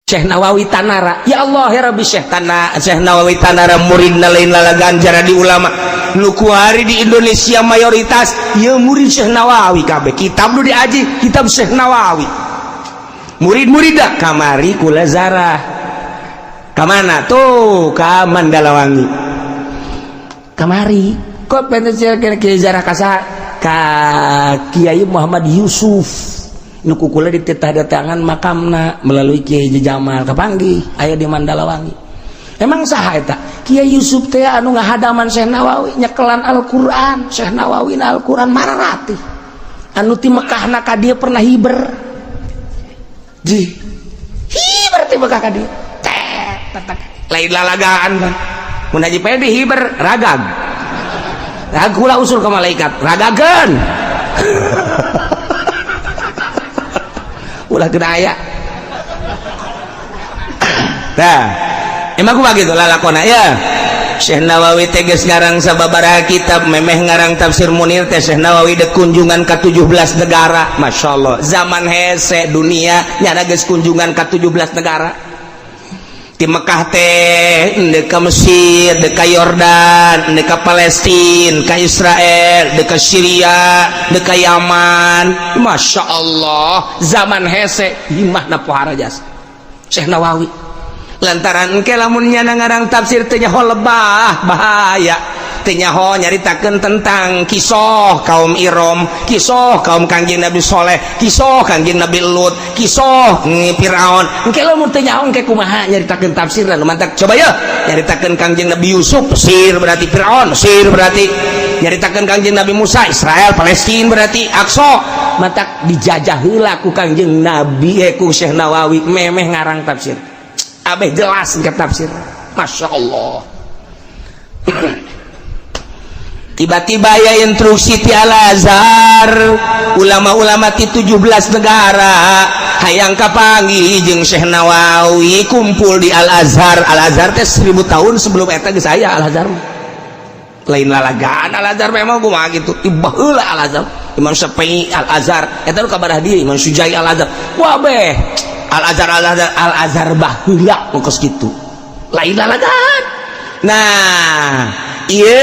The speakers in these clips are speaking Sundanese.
Syekh Nawawi Tanara, ya Allah ya Rabbi, Syekh Tanah, Syekh Nawawi Tanara muridna lain lalagan jadi ulama nu kuari di Indonesia mayoritas ya murid Syekh Nawawi kabeh. Kitab nu diaji kitab Syekh Nawawi, murid-murid dah. Kamari kula zarah kamana tuh? Ka Mandalawangi kamari. Kok pengen kiai zarah kasa ka Kiai Muhammad Yusuf nu ku kula dititah datangan makamna melalui Kiai Jamal, kapanggih aya di Mandalawangi. Emang saha eta Kiai Yusuf teh? Anu ngahadaman Syekh Nawawi, nyekelan Al-Qur'an Syekh Nawawi na Al-Qur'an mararati anu ti Mekahna ka dieu pernah hiber ji, hiber ti Mekah ka dieu teh tetek lain lalagaan kan. Mun Haji Pedi hiber ragag, kula usul ke malaikat ragageun, ulah kena aya. Nah, emang aku begitu lalakona ya. Syekh Nawawi teges ngarang sababaraha kitab, memeh ngarang tafsir Munir teh Syekh Nawawi dek kunjungan ke 17 negara. Masya Allah, zaman hese dunia nyana geus kunjungan ke 17 negara. Di Mekah teh dek ka Mesir, dek ka Yordan, dek ka Palestina, ka Israel, dek ka Syria, dek ka Yaman. Masya Allah, zaman hese imahna pohara jasa Syekh Nawawi, lantaran engke lamun nyana ngarang tafsir teh nyaho lebah, bahaya. Teu nyaho nyaritakeun tentang kisah kaum Irom, kisah kaum Kangjeng Nabi Soleh, kisah Kangjeng Nabi Lut, kisah Firaun. Engke lamun teu nyaho, engke kumaha nyaritakeun tafsir? Nu mantak coba ya nyaritakeun Kangjeng Nabi Yusuf, Mesir berarti, Firaun Mesir berarti. Nyaritakeun Kangjeng Nabi Musa, Israel, Palestina berarti, Aqsa. Mantak dijajah heula ku Kangjeng Nabi, ku Syekh Nawawi memeh ngarang tafsir. Abeh jelas ke tafsir. Masya Allah, tiba-tiba ya instruksi ti Al Azhar, ulama-ulama ti 17 negara hayang kapanggih jeung Syekh Nawawi, kumpul di Al Azhar. Al Azhar teh 1000 tahun sebelum eta geus aya Al Azhar mah. Lain lalagaan Al Azhar memang kumaha gitu. Tiba heula Al Azhar, Imam Syafi'i Al Azhar eta nu kabarah dieu, Imam Sujai Al Azhar. Wah beh, Al Azhar, Al Azhar, Al Azhar baheula kos kitu, lain lalagaan. Nah, ieu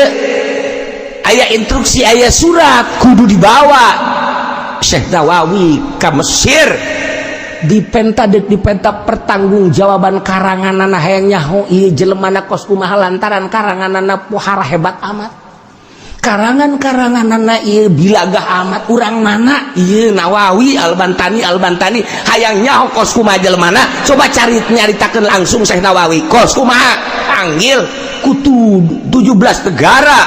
aya instruksi, aya surat kudu dibawa Syekh Nawawi ke Mesir, dipenta, dek dipenta pertanggungjawaban karanganana. Hayang nyaho ieu jelemana kos kumaha, lantaran karanganana pohara hebat amat, karangan-karanganana ieu bilagah amat. Urang mana ieu Nawawi Albantani? Albantani hayang nyaho kos kumaha jelemana. Coba cari, nyaritakeun langsung Syekh Nawawi kos kumaha. Panggil kutu 17 negara,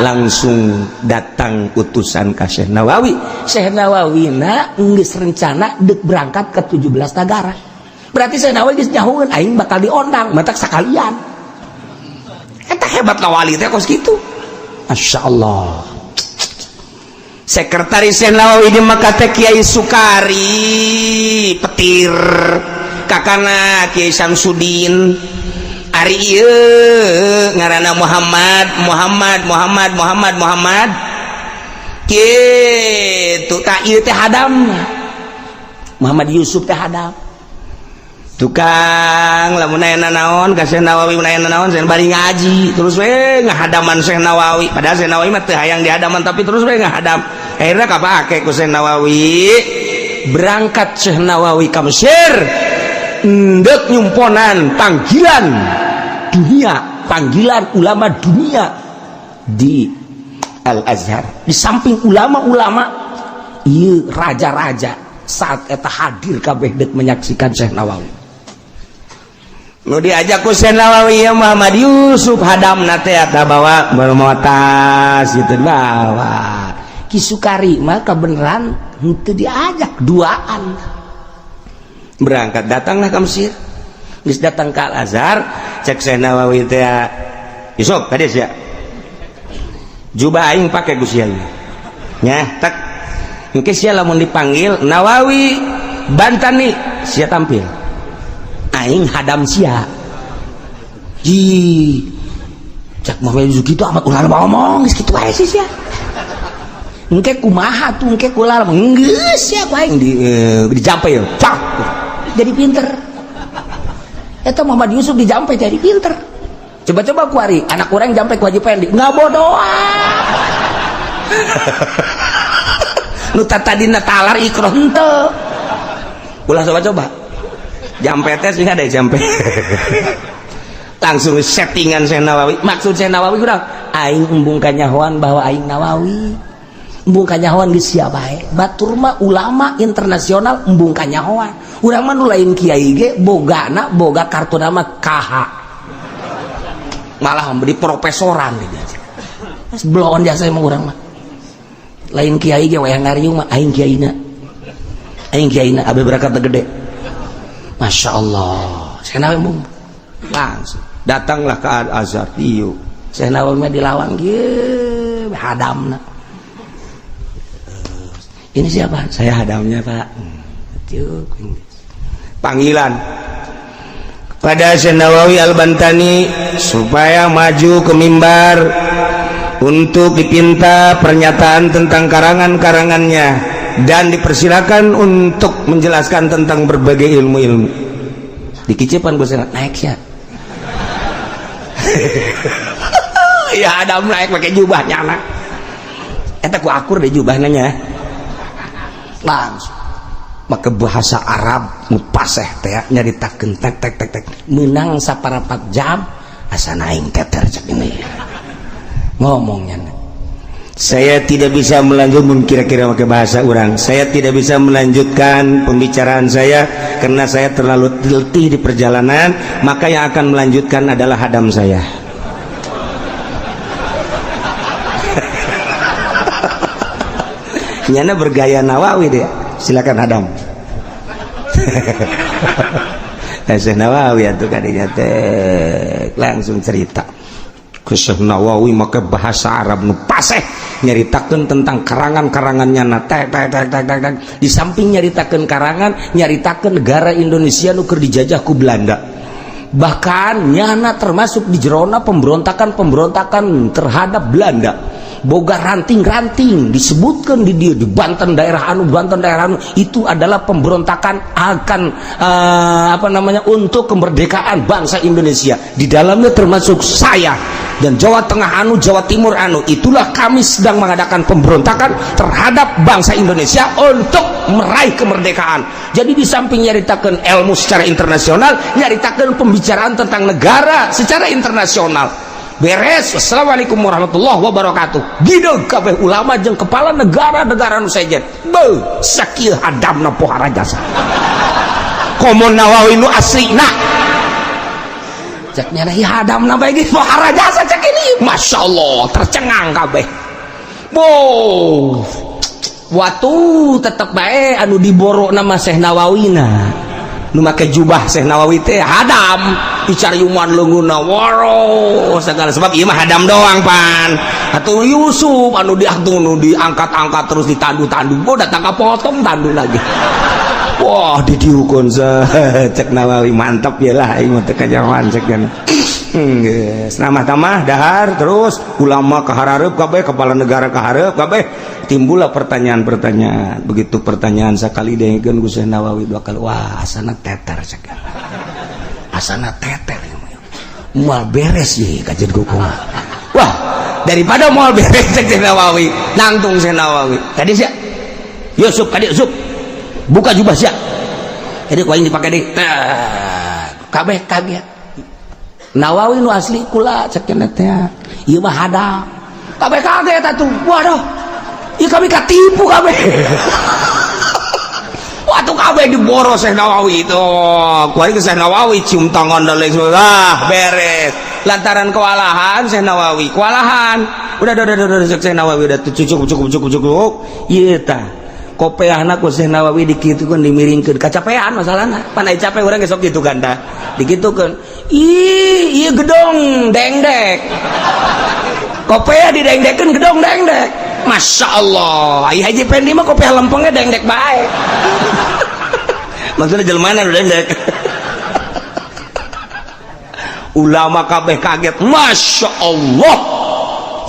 langsung datang utusan ka Syekh Nawawi. Syekh Nawawi na geus rencana dek berangkat ke 17 negara, berarti Syekh Nawawi geus nyahoeun aing bakal diondang, matak sakalian. Eta hebat Nawawi teh kos kitu. Masya Allah. Sekretaris Syekh Nawawi di Mekah teh Kiai Sukari Petir, kakana Kiai Samsudin. Ari ieu ngaranna Muhammad, Muhammad, Muhammad, Muhammad, Muhammad kitu. Tak, ieu teh hadam Muhammad Yusuf teh hadam tukang. Lamun aya naon ka Syekh Nawawi, mun aya naon, Syekh bari ngaji terus we ngahadaman Syekh Nawawi. Padahal Syekh Nawawi mah teu hayang dihadaman, tapi terus we ngahadam. Akhirnya kapake ku Syekh Nawawi. Berangkat Syekh Nawawi ka Mesir ndek nyumponan panggilan dunia, panggilan ulama dunia di Al Azhar. Di samping ulama-ulama iya, raja-raja saat eta hadir kabeh dek menyaksikan Syekh Nawawi. Nu diajak ku Syekh Nawawi ya Muhammad Yusuf hadam teh eta bawa bawa tas gitu, bawa. Ki Sukari mah kebenaran henteu diajak, duaan berangkat. Datanglah ke Mesir. Geus datang ke Al Azhar, cek Syekh Nawawi teh, "Yusuf, kadieu sia jubah aing pake ku sia nya." Tak engke sia lamun dipanggil Nawawi Bantani, sia tampil, aing hadam sia. Ji, cek Muhammad Yusuf kitu amat, ulah ngomong geus kitu wae sih sia. Engke kumaha tuh, engke kula geus sia ku aing di dijampe ya cak jadi pinter. Eta Muhammad Yusuf dijampe jadi pinter. Coba-coba kuari anak kurang jampe ku Haji Pendi nggak bodohan. Nu tadina talar ikroh henteu. Ulah coba-coba. Jampe teh sing ada jampe. Langsung settingan Syekh Nawawi. Maksud Syekh Nawawi kurang aing embung kanyahoan bahwa aing Nawawi. Embung kanyahoan geus sia bae. Batur mah ulama internasional embung kanyahoan. Urang mah nu lain kiai ge bogana boga kartu nama KH. Malah beli profesoran di dia. Bloon jasa emang urang mah. Lain kiai ge wayah ngariung mah aing kiaina. Aing kiaina abe berangkat gede. Masya Allah. Syekh Nawawi embung langsung datanglah ke Al Azhar. Iyo. Syekh Nawawi mah di lawang kieu hadamna. Ini siapa? Saya hadamnya, Pak. Panggilan pada Syekh Nawawi Al-Bantani supaya maju ke mimbar untuk dipinta pernyataan tentang karangan-karangannya dan dipersilakan untuk menjelaskan tentang berbagai ilmu-ilmu. Dikicipan gue naik ya. Ya Adam naik pakai jubahnya anak. Eta ku akur deh jubahnya nya. Langsung maka bahasa Arab mupaseh teh nyaritakeun tek tek tek tek menang saparapat jam asa naing teter cek ini ngomongnya. Saya tidak bisa melanjutkan kira-kira pakai bahasa orang. Saya tidak bisa melanjutkan pembicaraan saya karena saya terlalu letih di perjalanan, maka yang akan melanjutkan adalah hadam saya. Nyana bergaya Nawawi dia. Silakan hadam. Syekh Nawawi atuh kadinya teh langsung cerita. Ke Syekh Nawawi maka bahasa Arab nu paseh nyaritakeun tentang karangan-karangannya na tek tek tek tek tek. Di samping nyaritakeun karangan, nyaritakeun negara Indonesia nu keur dijajah ku Belanda. Bahkan nyana termasuk di jerona pemberontakan-pemberontakan terhadap Belanda. Boga ranting-ranting disebutkan di dia di Banten daerah anu, Banten daerah anu, itu adalah pemberontakan akan untuk kemerdekaan bangsa Indonesia. Di dalamnya termasuk saya dan Jawa Tengah anu, Jawa Timur anu. Itulah kami sedang mengadakan pemberontakan terhadap bangsa Indonesia untuk meraih kemerdekaan. Jadi di samping nyaritakan ilmu secara internasional, nyaritakan pembicaraan tentang negara secara internasional. Beres, assalamualaikum warahmatullahi wabarakatuh. Gideg kabeh ulama jeung kepala negara-negara nu sejen. Beuh, sakieu hadamna pohara jasa. Komo Nawawi nu aslina. Cek nyana ieu hadamna bae geus pohara jasa cek ini. Masya Allah, tercengang kabeh. Boh. Watu tetep bae anu diboro nama Syekh Nawawina. Nu make jubah Syekh Nawawi teh hadam dicariuman leungeunna waro segala sebab ieu mah hadam doang pan. Atuh Yusuf anu diangkat nu diangkat-angkat terus ditandu-tandu. Oh datang ka potong tandu lagi. Wah didiukun cek Nawawi mantap ya lah aing mah teu kajawan cek nya. Geus namah-tamah dahar terus ulama kahareup kabeh kepala negara kahareup kabeh timbullah pertanyaan-pertanyaan. Begitu pertanyaan sakali dengekeun ku Syekh Nawawi dua kali, wah asana teter cek. Asana teter moal beres ye kajian kumaha. Wah, daripada moal beres cek Syekh Nawawi, nangtung Syekh Nawawi. Tadi sia Yusuf tadi Yusuf buka jubah sia. Jadi ku aing dipake deui. Kabeh kaget. Nawawi nu asli kula cek teh. Ieu mah hadam. Kabeh kaget atuh. Waduh. Ieu kami katipu kabeh. Waktu kabeh diboro Syekh Nawawi itu. Kuari ke Syekh Nawawi cium tangan dan lain sebagainya. Ah, beres. Lantaran kewalahan Syekh Nawawi, kewalahan. Udah Syekh Nawawi udah cukup cukup cukup cukup. Ieu tah. Kopeahna ku Syekh Nawawi dikitukeun dimiringkeun. Kacapean masalahna. Pan aya capek urang ge sok kitu kan tah. Dikitukeun. Ih, ieu gedong dengdek. Kopeah didengdekeun gedong dengdek. Masya Allah, ai Haji Pendi mah kopiah lempengnya dengdek bae. Maksudnya jelmana nu dengdek. Ulama kabeh kaget, Masya Allah.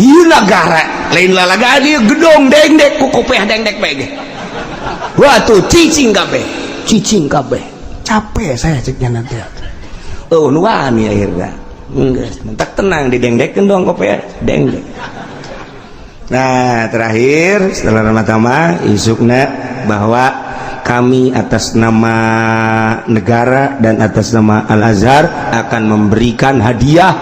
Ieu nagara lain lalagaan ieu gedong dengdek ku kopiah dengdek bae ge. Wah tuh cicing kabeh, cicing kabeh. Capek saya ceknya nanti. Oh, nu wani akhirna. Geus, mentak tenang didengdekeun dong kopi dengdek. Nah, terakhir setelah ramah isukna bahwa kami atas nama negara dan atas nama Al-Azhar akan memberikan hadiah.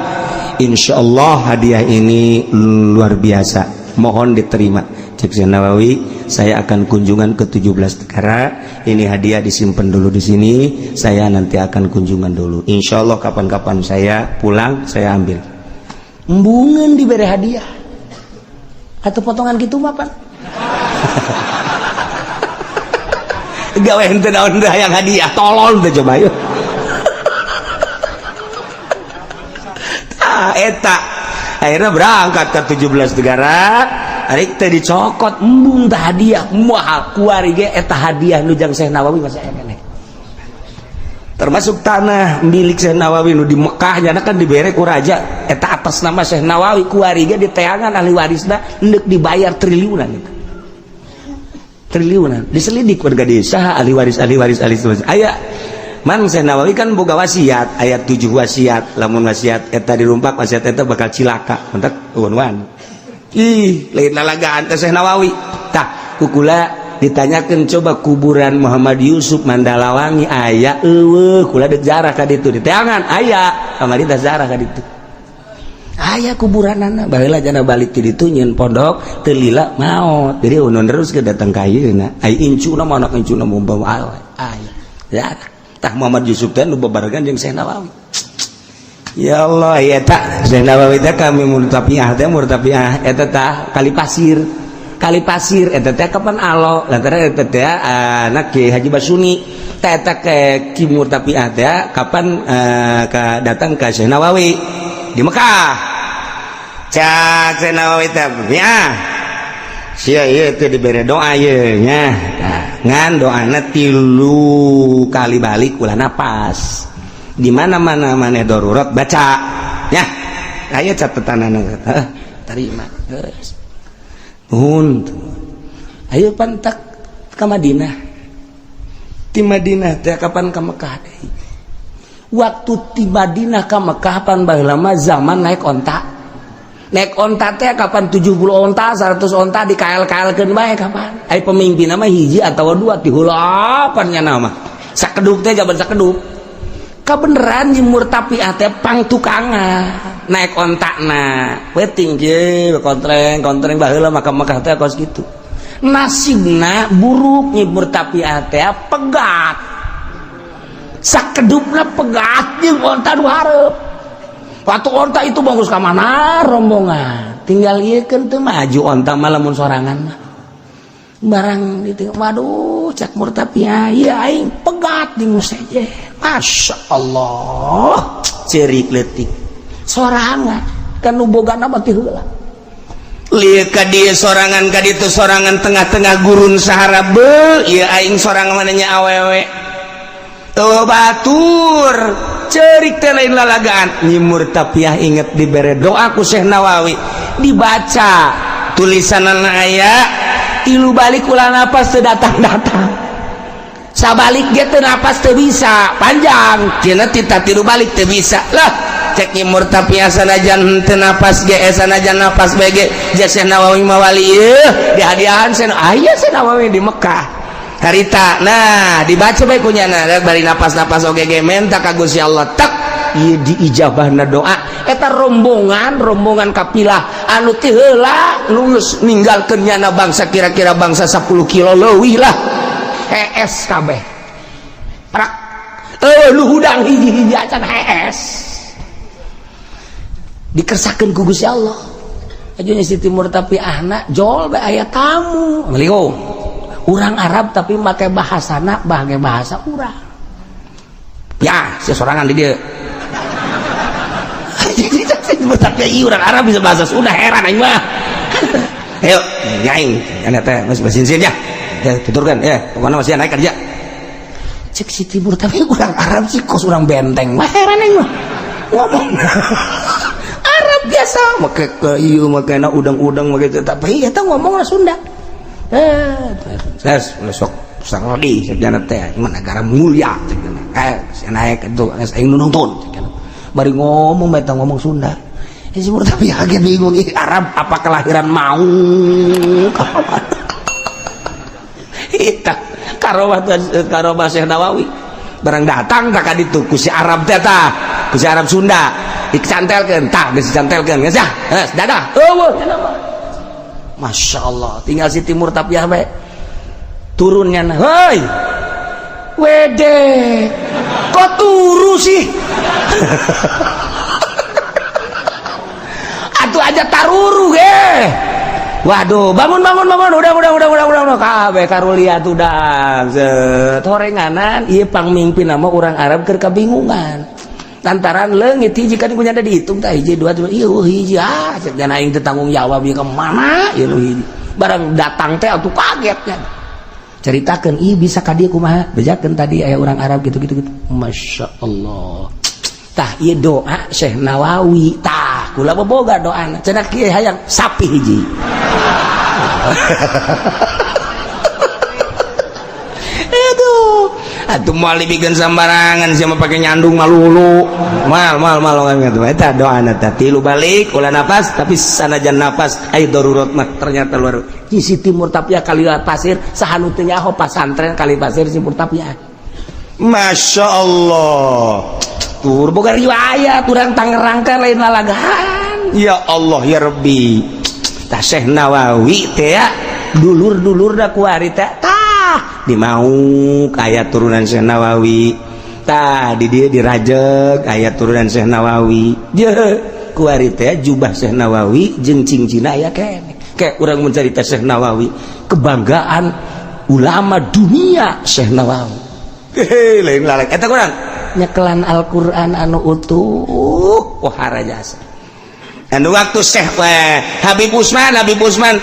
Insya Allah hadiah ini luar biasa, mohon diterima. Cek Syekh Nawawi, saya akan kunjungan ke 17 negara. Ini hadiah disimpan dulu di sini, saya nanti akan kunjungan dulu. Insya Allah kapan-kapan saya pulang saya ambil. Embungan diberi hadiah atau potongan gitu mah pan gawe henteu naon yang hadiah tolol teh coba yuk. Tah eta akhirnya berangkat ke 17 negara, arek teh dicokot embung tah hadiah moal kuari ge eta hadiah nu jang Syekh Nawawi masih aya keneh, termasuk tanah milik Syekh Nawawi nu di Mekah nyana kan dibere ku raja eta atas nama Syekh Nawawi, kuari ge diteangan ahli warisna endek dibayar triliunan eta. Triliunan diselidik warga desa ahli waris ahli waris ahli waris aya man Syekh Nawawi kan boga wasiat, aya 7 wasiat, lamun wasiat eta dirumpak wasiat eta bakal cilaka mentak wan ih lain lalagaan teh Syekh Nawawi. Tah kukula ditanyakan coba kuburan Muhammad Yusuf Mandalawangi aya eueuh, kula deuk jarah ka ditu diteangan aya pamarintah jarah ka ditu aya kuburanana baheula jana balik ti ditu nyieun pondok teu lila maot jadi unun terus ke datang ka ayeuna ai incuna mah anak incuna membawa aya jarah. Tah Muhammad Yusuf teh nu babarengan jeung Syekh Nawawi. Ya Allah ya tak Syekh Nawawi teh kami murtafiah teh murtafiah eta tah kali pasir kali pasir eta teh kapan alo lantaran eta teh anak Ki Haji Basuni teh eta ke Ki Murtafiah teh kapan ka datang ka Syekh Nawawi di Mekah. Cak Syekh Nawawi teh ya sia ieu teh dibere doa ieu nya ngan doana 3 kali balik ulah napas di mana-mana maneh darurat baca nya aya catatanana terima geus. Nuhun. Ayo pantak ke Madinah. Di Madinah teh kapan ke Mekah deui. Waktu di Madinah ke Mekah pan baheula mah zaman naik onta. Naik onta teh kapan 70 onta, 100 onta di KL-KL-keun bae kapan. Ai pemimpin mah hiji atawa dua tihulapan nya nama. Sakedup teh jaban sakedup. Kabeneran nyemur tapi teh pang tukangan. Naik ontakna weting je kontreng kontreng baheula maka Mekah teh kos kitu nasibna buruk nyebur tapi teh pegat sakedupna pegat jeung onta nu hareup waktu onta itu bungkus ka mana rombongan tinggal ieu keun teu maju onta mah lamun sorangan mah barang ditinggal waduh cak murtapia ieu aing pegat di seje Masya Allah cerik leutik sorangan kan nu bogana mah ti heula lieu ka dieu sorangan ka ditu sorangan tengah-tengah gurun Sahara beuh ieu aing sorangan mananya awewe tuh batur cerik teh lain lalagaan. Nyi Murtafiah inget dibere doa ku Syekh Nawawi dibaca tulisanana aya 3 balik ulah napas teu datang-datang sabalik ge teu napas teu bisa panjang cenah tita 3 balik teu bisa lah cek Nyi Murtafiah sanajan teu napas ge sanajan napas bae ge Syekh Nawawi mah wali ieu dihadiahan Syekh aya Syekh Nawawi di Mekah harita. Nah dibaca bae kunyana bari napas-napas oge ge menta ka Gusti Allah tak ieu diijabahna doa eta rombongan rombongan kapilah anu ti heula nu geus ninggalkeun nyana bangsa kira-kira bangsa 10 kilo leuwih lah hees kabeh prak eueuh nu hudang hiji-hiji acan hees dikersakeun ku Gusti Allah. Ajunya Siti Murtafiahna jol bae aya tamu. Assalamualaikum. Urang Arab tapi make bahasana make bahasa urang. Ya, sia sorangan di dieu. Tapi ieu urang Arab bisa bahasa Sunda heran aing mah. Ayo, nyaing ane teh geus basin ya. Ya, tuturkan ya, pokoknya masih naik kerja. Cek Siti Murtafiah urang Arab sih kos urang benteng mah heran aing mah. Ngomong Arab biasa make ke ieu make na udang-udang make tapi eta ngomongna Sunda. Saya sok sarodi sejarah teh mah negara mulia saya naik itu aing nu nonton. Bari ngomong eta ngomong Sunda. Si Timur Tapiah ge bingung, ih Arab apa kelahiran mau. Eta karomah karomah Syekh Nawawi. Barang datang tak kaditu ku si Arab teh tah, ku si Arab Sunda dicantelkeun tah, geus dicantelkeun geus ah, geus dadah. Eueuh. Masya Allah, tinggal si Timur Tapiah bae. Turunnya, hei, wede, kok turu sih? Atuh aja taruru ge. Waduh, bangun bangun bangun, udah kabeh karulia udah. Set horenganan ieu pangmingpin nama orang Arab keur kabingungan. Lantaran leungit hiji kan kunyana dihitung tah hiji dua tilu ieu hiji ah cek dan aing teu tanggung jawab ieu ka mana ieu nu hiji. Barang datang teh atuh kaget kan. Ceritakan, ih bisa ka dieu kumaha? Bejakeun tadi aya orang Arab gitu gitu gitu. Masya Allah. Tah ieu doa Syekh Nawawi tah kula boga doana. Cenah kieu hayang sapi hiji. Aduh, atuh moal dibikeun sambarangan sia mah pake nyandung malulu. Mal mal mal gitu. Eta doana teh tilu balik ulah nafas tapi sanajan nafas aya darurat mah ternyata luar. Si Timur Tapiah kali pasir saha nu teu nyaho pasantren kali pasir Timur Tapiah. Masya Allah. Tur boga riwayat urang Tangerang kan lain lalagaan. Ya Allah ya Rabbi. Tah Syekh Nawawi teh ya dulur-dulur da kuari teh tah di Mauk aya turunan Syekh Nawawi. Tah di dieu dirajeg aya turunan Syekh Nawawi. Ye kuari teh jubah Syekh Nawawi jeung cincina aya keneh. Kayak urang mencerita Syekh Nawawi, kebanggaan ulama dunia Syekh Nawawi. Hehe, lain lalek eta kurang nyekelan Al-Qur'an anu utuh wahara jasa. Anu waktu Syekh Habib Usman, Habib Usman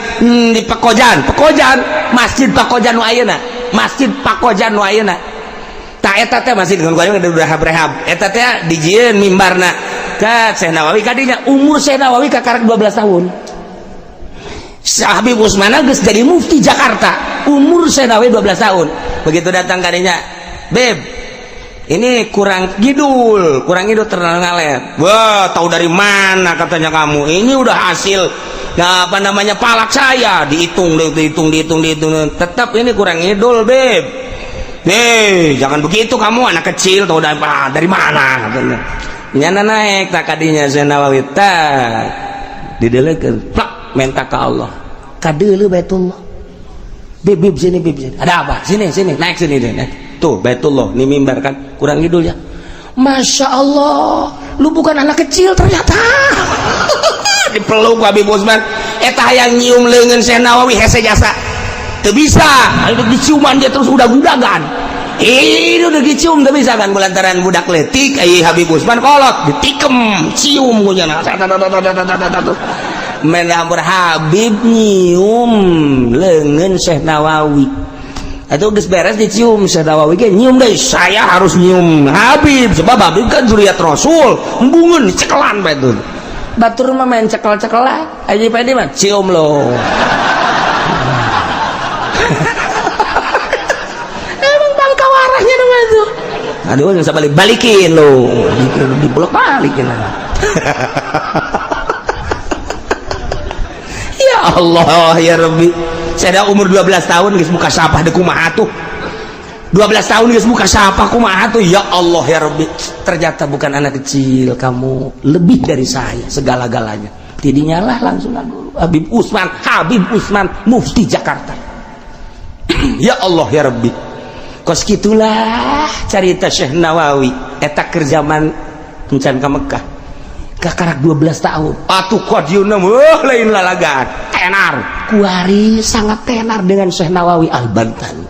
di Pekojan, Pekojan, Masjid Pakojan nu ayeuna, Masjid Pakojan nu ayeuna. Tah eta teh masjid dengan kuari udah rehab. Eta teh dijieun mimbarna. Ka Syekh Nawawi kadinya umur Syekh Nawawi kakarak 12 tahun. Habib Usman geus jadi mufti Jakarta. Umur Syekh Nawawi 12 tahun. Begitu datang kadinya, "Beb, ini kurang kidul terlalu ngalet." Wah, tahu dari mana katanya kamu? Ini udah hasil nah, apa namanya palak saya, dihitung, dihitung, dihitung, dihitung. Tetap ini kurang ngidul, Beb. Hei, jangan begitu kamu anak kecil, tahu dari, dari mana katanya. Nyana naik tak kadinya Syekh Nawawi tak didelekeun, plak minta ke Allah. Kadeuleu Baitullah. Beb, beb sini, beb sini. Ada apa? Sini, sini, naik sini deh. Naik. Tuh Baitullah, ini mimbar kan kurang ngidul ya. Masya Allah, lu bukan anak kecil ternyata. Dipeluk Habib Usman. Eta hayang nyium leungeun Syekh Nawawi hese jasa. Teu bisa, itu diciuman dia terus udag-udagan. Ini udah dicium teu bisa kan lantaran budak leutik ai Habib Usman kolot ditikem cium ku nya. Menambur Habib nyium leungeun Syekh Nawawi. Atau geus beres dicium Syekh Nawawi ge nyium deui, saya harus nyium Habib sebab Habib kan zuriat Rasul. Embungeun dicekelan bae tuh. Batur mah main cekel-cekelan, aja pede mah cium lo. Emang bangka warahnya nama itu. Aduh, bisa balik balikin lo. Diblok balikin. Ya Allah ya Rabbi. Saya umur 12 tahun geus muka sapah deui kumaha tuh. 12 tahun geus muka sapah kumaha tuh. Ya Allah ya Rabbi. Ternyata bukan anak kecil kamu, lebih dari saya segala-galanya. Tidinya lah langsung guru Habib Usman, Habib Usman mufti Jakarta. Ya Allah ya Rabbi. Kos kitulah carita Syekh Nawawi eta keur zaman encan ka Mekah. Kakarak 12 tahun. Atuh kadieu wah lain lalagan. Tenar. Kuari sangat tenar dengan Syekh Nawawi Al-Bantani.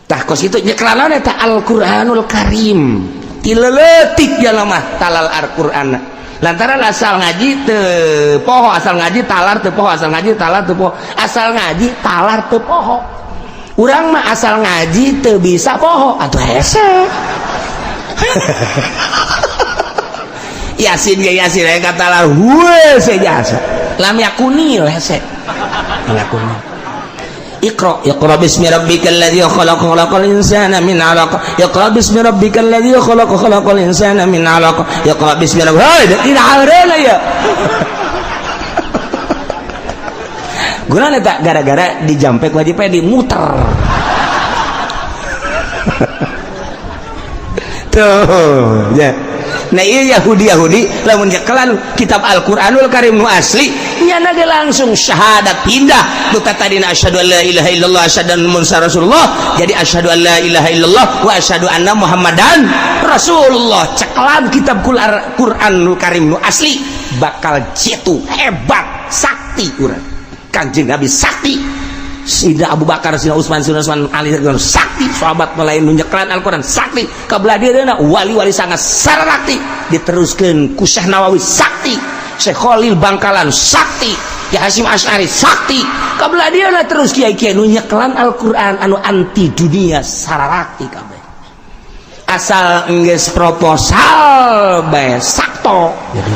Tah kos kitu nyekelan eta Al-Qur'anul Karim. Ti leutik jalma talal Al-Qur'an. Lantaran asal ngaji teu poho, asal ngaji talar teu poho, asal ngaji talar teu poho, asal ngaji talar teu poho. Urang mah asal ngaji teu bisa poho atuh hese. Yasin ge Yasin aya kata lah hese jasa. Lam yakunil hese. Lam yakunil. Iqra, iqra bismi rabbikal ladzi khalaq, khalaqal insana min 'alaq. Iqra bismi rabbikal ladzi khalaq, khalaqal insana min 'alaq. Iqra bismi rabbikal, hei, tidak ada ya. Gunana tak gara-gara dijampek wajib dimuter. Tuh, ya. Nah iya Yahudi-Yahudi lamun nyekelan kitab Al-Qur'anul Karim nu asli nyana ge langsung syahadat pindah nu tadina asyhadu an la ilaha illallah asyhadu anna muhammadar rasulullah jadi asyhadu an la ilaha illallah wa asyhadu anna muhammadan rasulullah. Cekelan kitab Qur'anul Karim nu asli bakal jitu hebat sakti urang. Kanjeng Nabi sakti, Sida Abu Bakar, Sida Utsman, Sida Utsman Ali sakti, sahabat lain nu nyekelan Al-Qur'an sakti, kabelah dieuna wali-wali sangat sarakti, diteruskeun ku Syekh Nawawi sakti, Syekh Khalil Bangkalan sakti, Ki Hasyim Asy'ari sakti, kabelah dieuna terus kiai-kiai nu nyekelan Al-Qur'an anu anti dunia sarakti kabeh. Asal enggeus proposal bae sakto. Jadi